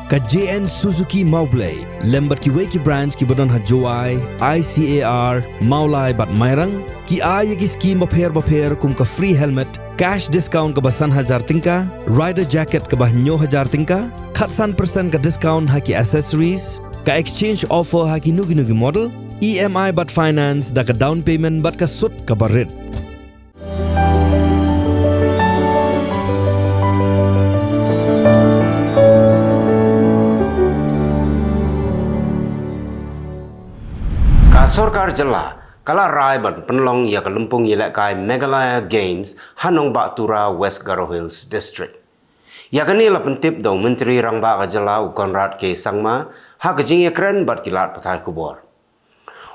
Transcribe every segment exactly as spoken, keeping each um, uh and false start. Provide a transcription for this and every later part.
Ka J N Suzuki Mawblei lem bad kiwei ki branch kiba don ha Jowai, I C A R, Mawlai bad Mairang ki ai ïa ki skim bapher bapher kum ka free helmet, cash discount kaba san hajar tyngka, rider jacket kaba hynñiew hajar tyngka, khatsan percent ka discount ha ki accessories, ka exchange offer ha kino kino ki model, E M I bad finance da ka down payment bad ka sut kaba rit. Ka sorkar jylla ka la rai ban pynlong ïa ka lympung ïalehkai Meghalaya Games ha Nongbah Tura, West Garo Hills District. Ïa kane la pyntip da u Myntri Rangbah ka jylla u Conrad K Sangma ha ka jingïakren bad ki lad pathai khubor.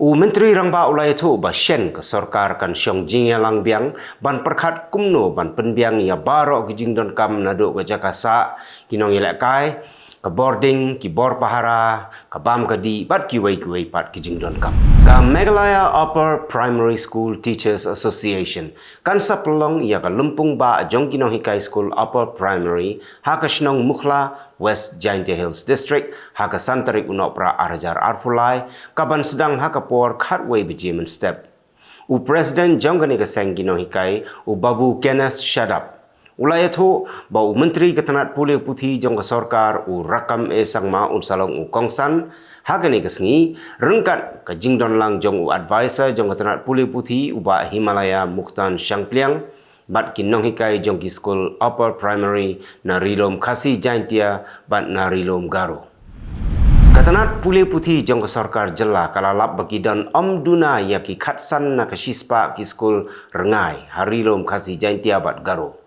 U Myntri Rangbah u la ïathuh ba shen ka sorkar kan shong jingïalang biang ban pyrkhat kumno ban pynbiang ïa baroh ki jingdonkam naduh ka jaka sah, ki nongïalehkai, ka bording, ki bor pahara, ka bam ka dih bad kiwei kiwei pat ki jingdonkam. Ka Meghalaya Upper Primary School Teachers Association kan sa pynlong ïa ka lympung bah jong ki nonghikai skul upper primary ha ka shnong Mukhla, West Jaintia Hills District ha ka san tarik u Nohprah ar hajar arphew lai, kaban sdang ha ka por khatwei baje mynstep. U President jong kane ka seng ki nonghikai, u Babu Kenneth Shadap, u la ïathuh ba u Myntri ka tnat pule puthi jong ka sorkar, u Rakkam A Sangma, un sa long u kongsan ha kane ka sngi ryngkat ka jingdon lang jong u advisor jong ka tnat pule puthi, u Bah Himalaya Muktan Shangpliang, bad ki nonghikai jong ki skul upper primary na Ri-lum Khasi Jaintia bad na Ri-lum Garo. Ka tnat pule puthi jong ka sorkar jylla ka la lap ba ki don ym duna ïa ki khatsan na ka shispah ki skul rngai ha Ri-lum Khasi Jaintia bad Garo.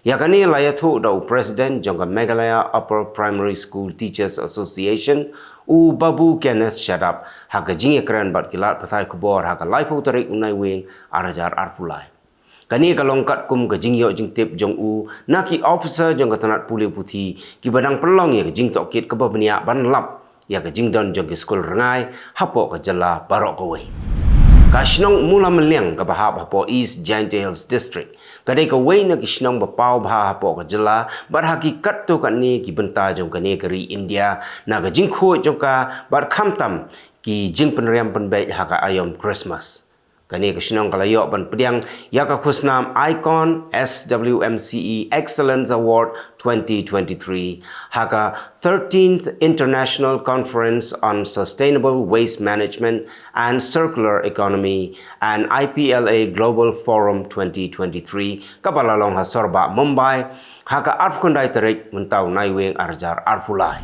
Ïa kane la ïathuh da u President jong ka Meghalaya Upper Primary School Teachers Association, u Babu Kenneth Shadap, ha ka jingïakren bad ki lad pathai khubor ha ka laiphew tarik u Naiwieng ar hajar arphew lai. Kane ka long katkum ka jingïoh jingtip jong u na ki officer jong ka tnat pule puthi kiba dang pynlong ïa ka jingtohkit kaba bniah ban lap ïa ka jingdon jong ki skul rngai hapoh ka jylla baroh kawei. Ka shnong Mula Mylliem kaba hap hapoh East Jaintia Hills District ka dei kawei na ki shnong ba paw bha hapoh ka jylla bad ha ki katto katne ki bynta jong kane ka ri India, na ka jingkhuid jong ka bad khamtam ki jingpynriam pynbeit ha ka aïom Christmas. Kane ka shnong ka la ïoh ban pdiang ïa ka khusnam Icon S W M C E Excellence Award twenty twenty-three ha ka thirteenth International Conference on Sustainable Waste Management and Circular Economy and I P L A Global Forum twenty twenty-three, kaba la long ha Sorbagh, Mumbai, ha ka arphew khyndai tarik mynta u Naiwieng ar hajar arphew lai.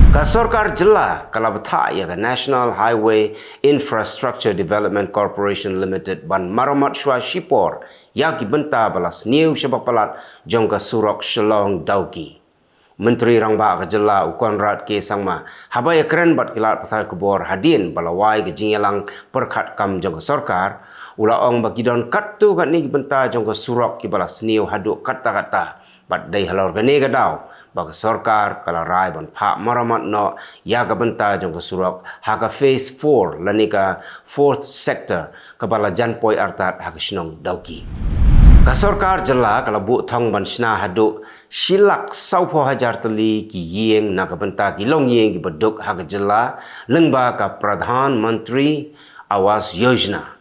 Ka sorkar jylla ka la bthah ïa ka National Highway Infrastructure Development Corporation Limited ban maramot shuwa shipor ïa ki bynta ba la sniew shaba palat jong ka surok Shillong Dawki. Myntri Rangbah ka jylla u Conrad K Sangma, haba ïakren bad ki lad pathai khubor hadien ba la wai ka jingïalang pyrkhat kam jong ka sorkar, u la ong ba ki don katto katne ki bynta jong ka surok kiba la sniew haduh katta katta. Bad dei halor kane ka daw ba ka sorkar ka la rai ban phah maramot noh ïa ka bynta jong ka surok ha ka phase four lane ka fourth sector, kaba la jan poi artat ha ka shnong Dawki. Ka sorkar jylla ka la buh thong ban shna haduh shi lak sawphew hajar tylli ki ïing na ka bynta ki longïing kiba duk ha ka jylla lyngba ka Pradhan Mantri Awas Yojana.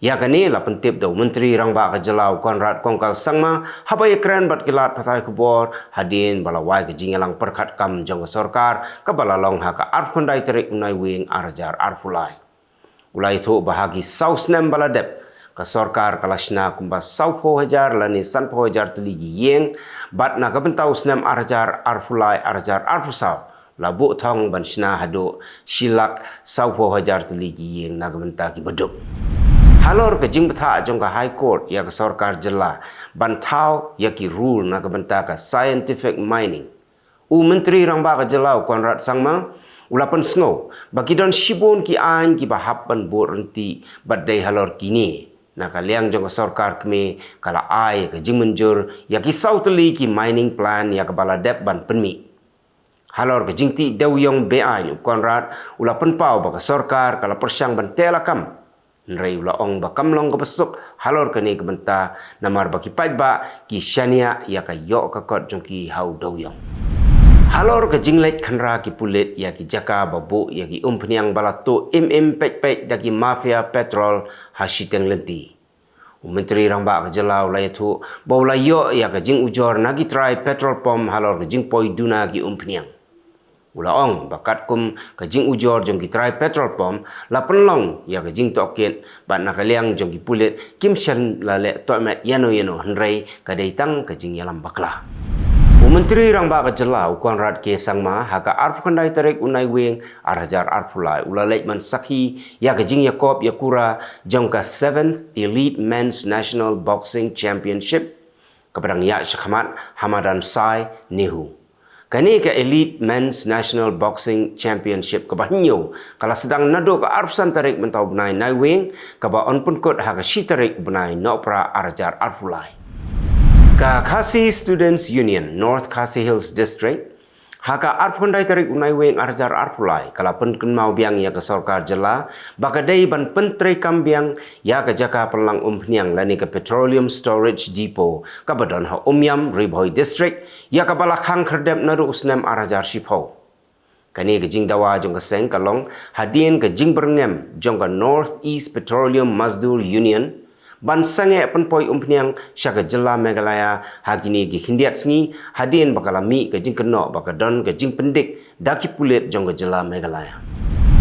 Ïa kane la pyntip da u Myntri Rangbah ka jylla u Conrad Kongkal Sangma haba ïakren bad ki lad pathai khubor hadien ba la wai ka jingïalang pyrkhat kam jong ka sorkar kaba la long ha ka arphew khyndai tarik u Naiwieng ar hajar arphew lai. U la ïathuh ba ha ki saw snem ba la dep, ka sorkar ka la shna kumba sawphew hajar lane sanphew hajar tylli ki ïing, bad na ka bynta u snem ar hajar arphew lai ar hajar arphew saw la buh thong ban shna haduh shi lak sawphew hajar tylli ki ïing na ka bynta kiba duk. Halor ka jingbthah jong ka High Court ïa ka sorkar jylla ban thaw ïa ki rule na ka bynta ka scientific mining, u Myntri Rangbah ka jylla u Conrad Sangma u la pynsngew ba ki don shibun ki aiñ kiba hap ban bud ryntih bad dei halor kine na ka liang jong ka sorkar kmie ka la ai ka jingmynjur ïa ki saw tylli ki mining plan ïa kaba la dep ban pynmih. Halor ka jingtih dewïong be-aiñ, u Conrad u la pynpaw ba ka sorkar ka la pyrshang ban teh lakam. Hynrei u la ong ba kam long kaba suk halor kane ka bynta, namar ba ki paidbah ki shaniah ïa ka ïoh ka kot jong ki ha u dewïong. Halor ka jingleit khynra ki pulit ïa ki jaka ba buh ïa ki umphniang ba la tuh im im peit peit da ki mafia petrol ha shiteng lynti, u Myntri Rangbah ka jylla u la ïathuh ba u la ïoh ïa ka jingujor na ki trai petrol pump halor ka jingpoi duna ki umphniang. U la ong ba katkum ka jingujor jong ki trai petrol pump la pynlong ïa ka jingtohkit bad na ka liang jong ki pulit kim shym la leh tohmet ïano ïano hynrei ka dei tang ka jingïalam bakla. U Myntri Rangbah ka jylla u Conrad K Sangma ha ka arphew khyndai tarik u Naiwieng ar hajar arphew lai u la leit ban sakhi ïa ka jingïakop ïakura jong ka seventh Elite Men's National Boxing Championship kaba dang ïaid shakhmat ha madan Sai Nihu. Kane ka Elite Men's National Boxing Championship kaba hynñiew ka la sdang naduh ka arphew san tarik mynta u bnai Naiwieng kaba yn pynkut ha ka shi tarik u bnai Nohprah ar hajar arphew lai. Ka Khasi Students Union North Khasi Hills District ha ka arphew khyndai tarik u Naiwieng ar hajar arphew lai ka la pynkynmaw biang ïa ka sorkar jylla ba ka dei ban pyntreikam biang ïa ka jaka pynlang umphniang lane ka Petroleum Storage Depot kaba don ha Umiam, Ri Bhoi District, ïa kaba la khang khyrdep naduh u snem ar hajar shiphew. Kane ka jingdawa jong ka seng ka long hadien ka jingbyrngem jong ka North East Petroleum Mazdoor Union ban sangeh pynpoi umphniang sha ka jylla Meghalaya ha kine ki khyndiat sngi hadien ba ka la mih ka jingkynnoh ba ka don ka jingpyndik da ki pulit jong ka jylla Meghalaya.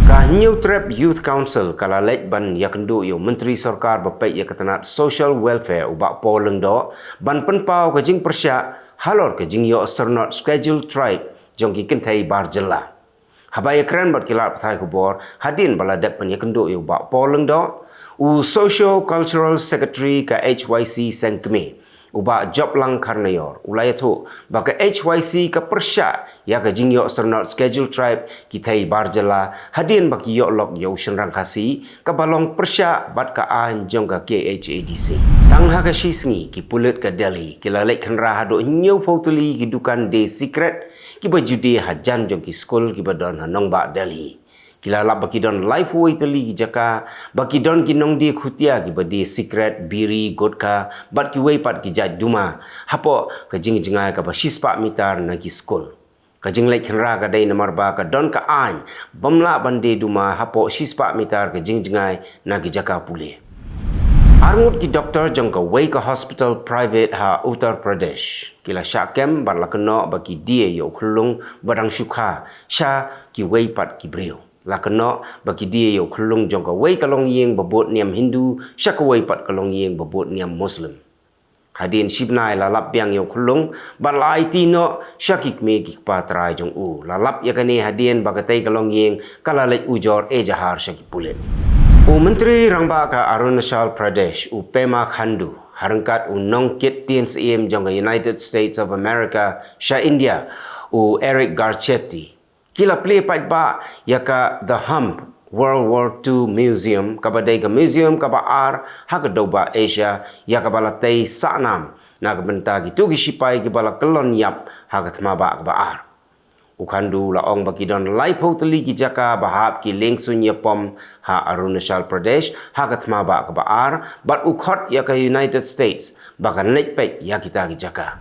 Ka Hynñiewtrep Youth Council ka la leit ban ïakynduh ïa u Myntri Sorkar ba peit ïa ka tnat Social Welfare u Bah Paul Lyngdoh ban pynpaw ka jingpyrshah halor ka jingïoh syrnod Scheduled Tribe jong ki kynthei bar jylla. Haba ïakren bad ki lad pathai khubor hadien ba la dep ban ïakynduh ïa u Bah Paul Lyngdoh, u Socio Cultural Secretary ka H Y C Seng Kmie, u Bah Joplang Kharnaior, u la ïathuh ba ka H Y C ka pyrshah ïa ka jingïoh syrnod Scheduled Tribe ki thei bar jylla hadien ba ki ïoh lok ïa u shynrang Khasi kaba long pyrshah bad ka aiñ jong ka K H A D C. Tang ha ka shi sngi ki pulit ka Delhi ki la leit khynra haduh hynñiewphew tylli ki dukan die sikret kiba ju die hajan jong ki skul kiba don ha nongbah Delhi. Ki la lap ba ki don laiphew wei tylli ki jaka ba ki don ki nongdie khutia kiba die sikret, biri, gutka bad kiwei pat ki jait duma hapoh ka jingjngai kaba shispah mitar na ki skul. Ka jingleit khynra ka dei namar ba ka don ka aiñ bym lah ban die duma hapoh shispah mitar ka jingjngai na ki jaka pule. Arngut ki doktor jong kawei ka hospital private ha Uttar Pradesh ki la shah kem bad la kynnoh ba ki die ïa u khyllung ba dang shu kha sha kiwei pat ki briew. La kynnoh ba ki die ïa u khyllung jong kawei ka longïing ba bud niam Hindu sha kawei pat ka longïing ba bud niam Muslim. Hadien shi bnai la lap biang ïa u khyllung bad la aiti noh sha ki kmie ki kpa trai jong u. La lap ïa kane hadien ba katei ka longïing ka la leit ujor ejahar sha ki pulit. U Myntri Rangbah ka Arunachal Pradesh u Pema Khandu ha ryngkat u nongkit tien syiem jong ka United States of America sha India u Eric Garcetti ki la plie paidbah ïa ka The Hump World War Two Museum kaba dei ka museum kaba ar ha ka dewbah Asia ïa kaba la tei sahnam na ka bynta kito ki shipai kiba la kyllon ïap ha ka thma bah kaba ar. U Khandu la ong ba ki don laiphew tylli ki jaka ba hap ki liengsuiñ ïapom ha Arunachal Pradesh ha ka thma bah kaba ar bad u khot ïa ka United States ba kan leit peit ïa kita ki jaka.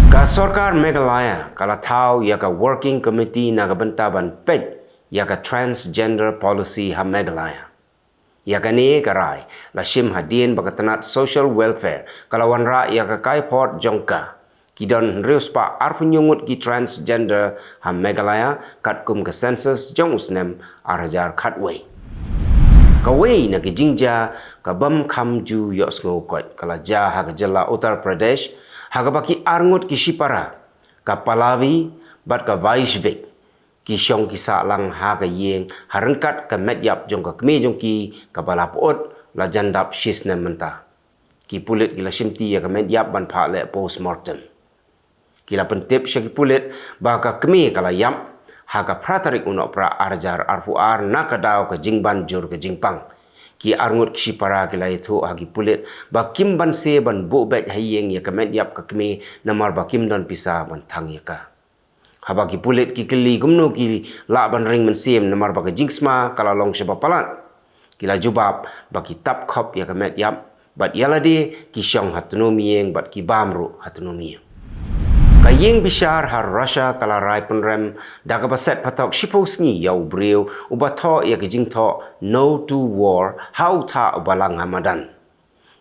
Ka sorkar Meghalaya ka la thaw ïa ka working committee na ka bynta ban peit ïa ka transgender policy ha Meghalaya. Ïa kane ka rai la shim hadien ba ka tnat social welfare ka la wanrah ïa ka kaipor jong ka. Ki don hynriew spah arphew hynñiew ngut ki transgender ha Meghalaya katkum ka census jong u snem ar hajar khatwei. Kawei na ki jingjia ka bym kham ju ïohsngew koit ka la jia ha ka jylla Uttar Pradesh ha kaba ki arngut ki shipara ka Pallavi bad ka Vaishvik ki shong ki sah lang ha ka ïing ha ryngkat ka met ïap jong ka kmie jong ki kaba la pyut la jan dap shi snem mynta. Ki pulit ki la shimti ïa ka met ïap ban phah leh postmortem. Ki la pyntip sha ki pulit ba ka kmie ka la ïap ha ka phra tarik u Nohprah ar hajar arphew ar na ka daw ka jingban jur ka jingpang. Ki arngut ki shipara ki la ïathuh ha ki pulit ba kim banse ban buh beit ha ïing ïa ka met ïap ka kmie namar ba kim don pisa ban thang ïa ka. Haba ki pulit ki kylli kumno ki lah ban ring mynsiem namar ba ka jingsma ka la long shaba palat, ki la jubab ba ki tap khop ïa ka met ïap bad ïa lade ki shong ha tnum ïing bad ki bam ruh ha tnum ïing. Ka ïing bishar ha Russia ka la rai pynrem da kaba set patok shiphew sngi ïa u briew uba thoh ïa ka jingthoh No to War ha u thah uba lang ha madan.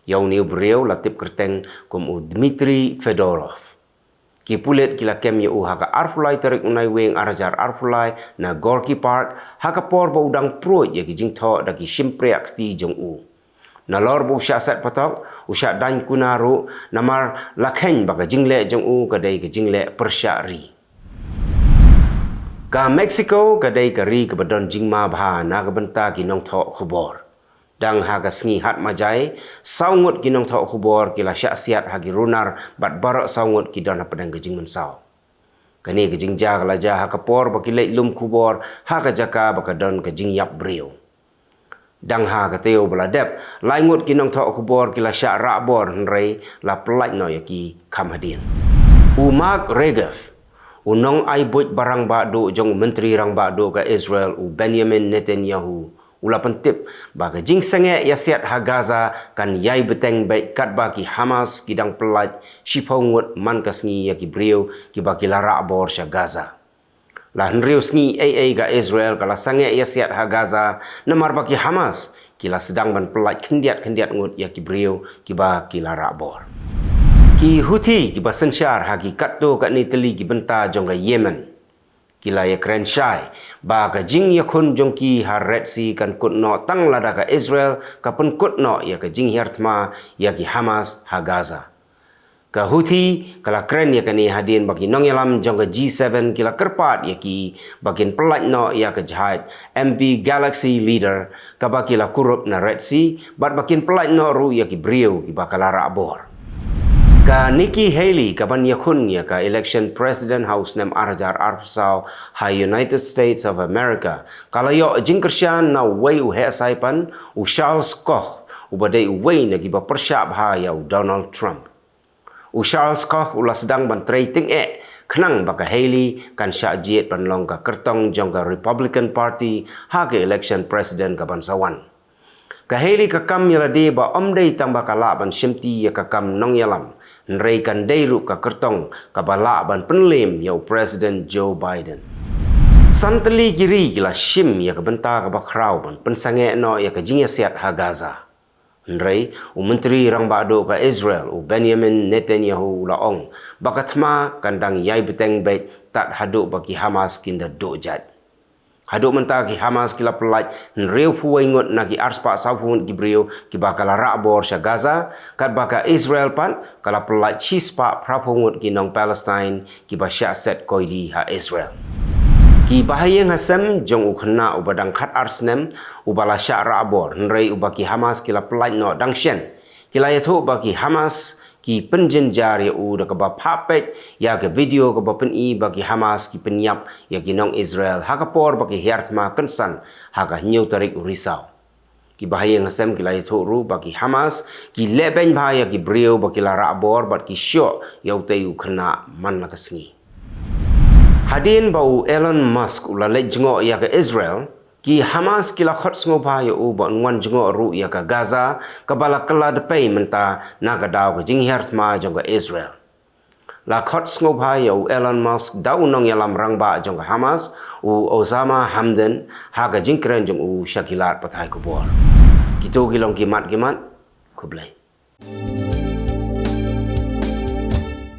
Ïa une u briew la tip kyrteng kum u Dmitry Fedorov. Ki pulit ki la kem ïa u ha ka arphew lai tarik u Naiwieng ar hajar arphew lai na Gorky Park, ha ka por ba u dang pruid ïa ki jingthoh da ki shympriah kti jong u. Nalor ba u shah set patok, u shah daiñ kuna ruh, namar la kheiñ ba ka jingleh jong u ka dei ka jingleh pyrshah ri. Ka Mexico ka dei ka ri kaba don jingma bha na ka bynta ki nongthoh khubor. Dang ha ka sngi Hatmajai, saw ngut ki nongthoh khubor ki la shah siat ha ki runar bad baroh saw ngut ki don hapdeng ka jingmynsaw. Kane ka jingjia ka la jia ha ka por ba ki leit lum khubor ha ka jaka ba ka don ka jingïap briew. Dang ha ka taïew ba la dep, lai ngut ki nongthoh khubor ki la shah rah bor hynrei la pyllait noh ïa ki kham hadien. U Mark Regev, u nongai buit ba rangbah duh jong u Myntri Rangbah Duh ka Israel u Benjamin Netanyahu, u la pyntip ba ka jingsangeh ïasiat ha Gaza kan ïai bteng beit katba ki Hamas ki dang pyllait shiphew ngut man ka sngi ïa ki briew kiba ki la rah bor sha Gaza. La hynriew sngi ei ei ka Israel ka la sangeh ïasiat ha Gaza namar ba ki Hamas ki la sdang ban pyllait khyndiat khyndiat ngut ïa ki briew kiba ki la rah bor. Ki Houthi kiba synshar ha ki katto katne tylli ki bynta jong ka Yemen ki la ïakren shai ba ka jingïakhun jong ki ha Red Sea kan kut noh tang lada ka Israel ka pynkut noh ïa ka jinghiar thma ïa ki Hamas ha Gaza. Ka Houthi ka la kren ïa kane hadien ba ki nongïalam jong ka G seven ki la kyrpad ïa ki ba kin pyllait noh ïa ka jahaj M V Galaxy Leader kaba ki la kurup na Red Sea bad ba kin pyllait noh ruh ïa ki briew kiba ka la rah bor. Ka Nikki Haley kaban ïakhun ïa ka election president ha u snem ar hajar arphew saw ha United States of America ka la ïoh jingkyrshan na uwei u heh saipan, u Charles Koch, uba dei uwei na kiba pyrshah bha ïa u Donald Trump. U Charles Koch u la sdang ban trei tyngeh khnang ba ka Haley kan shah jied ban long ka kyrtong jong ka Republican Party ha ka election president kaban sa wan. Ka Haley ka kam ïa lade ba ym dei tang ba ka lah ban shimti ïa ka kam nongïalam, hynrei kan dei ruh ka kyrtong kaba lah ban pynlem ïa u President Joe Biden. San tylli ki ri ki la shim ïa ka bynta kaba khraw ban pynsangeh noh ïa ka jingïasiat ha Gaza. Hynrei u Myntri Rangbah Duh ka Israel u Benjamin Netanyahu u la ong ba ka thma kan dang ïai bteng beit tad haduh ba ki Hamas kin da duh jait. Haduh mynta ki Hamas ki la pyllait hynriewphew wei ngut na ki arspah sawphew ngut ki briew kiba ka la rah bor sha Gaza, katba ka Israel pat ka la pyllait shispah phraphew ngut ki nong Palestine kiba shah set koidi ha Israel. Ki bahaïing hasem jong u khynnah uba dang khatar snem uba la shah rah bor hynrei uba ki Hamas ki la pyllait noh dang shen ki la ïathuh ba ki Hamas ki pynjynjar ïa u da kaba phah peit ïa ka video kaba pyni ba ki Hamas ki pynïap ïa ki nong Israel ha ka por ba ki hiar thma kynsan ha ka hynñiew tarik u Risaw. Ki bahaïing hasem ki la ïathuh ruh ba ki Hamas ki lehbeiñ bha ïa ki briew ba ki la rah bor bad ki shoh ïa utei u khynnah man la ka sngi. Hadien ba u Elon Musk u la leit jngoh ïa ka Israel, ki Hamas ki la khot sngewbha ïa u ba un wan jngoh ruh ïa ka Gaza kaba la kylla dpei mynta na ka daw ka jinghiar thma jong ka Israel. La khot sngewbha ïa u Elon Musk da u nongïalam rangbah jong ka Hamas, u Osama Hamdan, ha ka jingkren jong u sha ki lad pathai khubor. Kito ki long ki mat ki mat. Khublei.